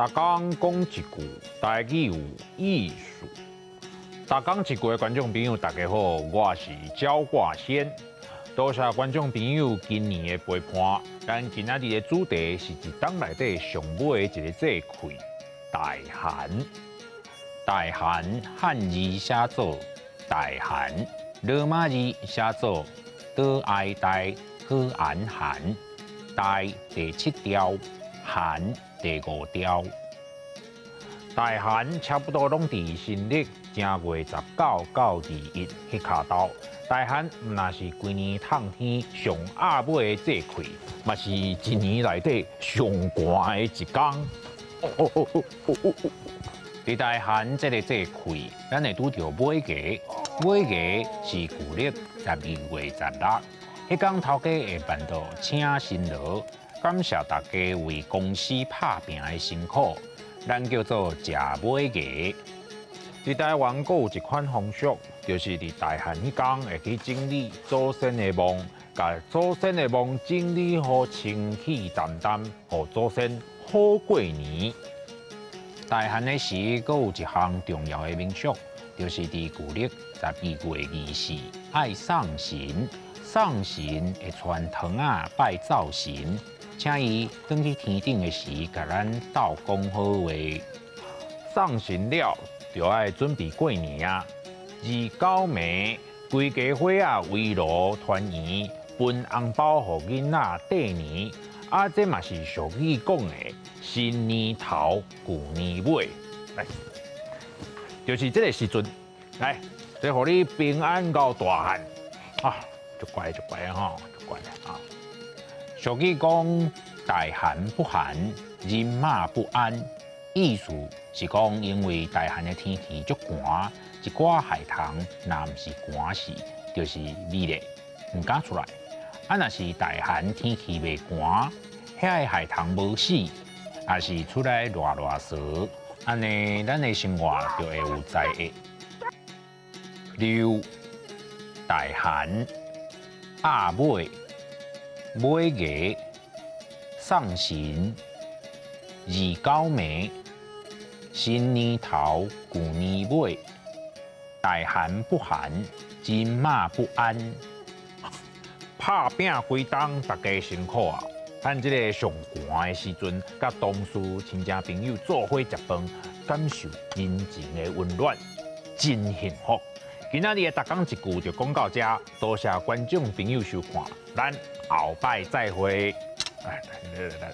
逐工講一句台語有意思。逐工一句的觀眾朋友，大家好，我是焦掛先。多謝觀眾朋友今年的陪伴。咱今仔日的主題是一冬內底上尾的一個節氣——大寒。大寒漢字寫做大寒，羅馬字寫做多愛大好安寒。大第七調，寒第五調。大寒差不多攏佇新曆正月十九到21彼跤頭。大寒毋但是規年冬天上暗尾的節氣，嘛是一年內底上寒的一工。佇大寒這個節氣，咱會拄著尾牙。尾牙是舊曆12月16，彼工頭家會辦桌請辛勞，感謝大家為公司拍拚的辛苦，咱叫做食尾牙。佇台灣閣有一款風俗，就是佇大寒彼工會去整理祖先的墓，共祖先的墓整理予清氣澹澹，予祖先好過年。大寒的時，閣有一項重要的民俗，就是佇舊曆12月24，愛送神。送神會傳糖仔拜灶神，請伊轉去天頂的時，共咱鬥講好話。送神了，就愛準備過年啊！29暝，規家伙仔圍爐團圓，分紅包予囡仔綴年。啊，這嘛是俗語講的新年頭，舊年尾，來，就是這個時陣，來，這予你平安到大漢啊，足乖足乖吼，足乖啊。俗語講大寒不寒，人馬不安，意思是講因為大寒的天氣足寒，一寡害蟲若毋是寒死，就是覕咧，毋敢出來。啊，若是大寒天氣袂寒，遐个害蟲無死，也是出來賴賴趖，按呢，咱的生活就會有災厄。六大寒、鴨尾、尾牙、送神、29暝、新年頭、舊年尾、大寒不寒，人馬不安。拍拚規冬，大家辛苦啊！趁這個上寒的時陣，佮同事、親戚朋友做伙食飯，感受人情的溫暖，真幸福。今仔日的逐工一句就講到這，多謝觀眾朋友收看，咱後擺再會。來來來來。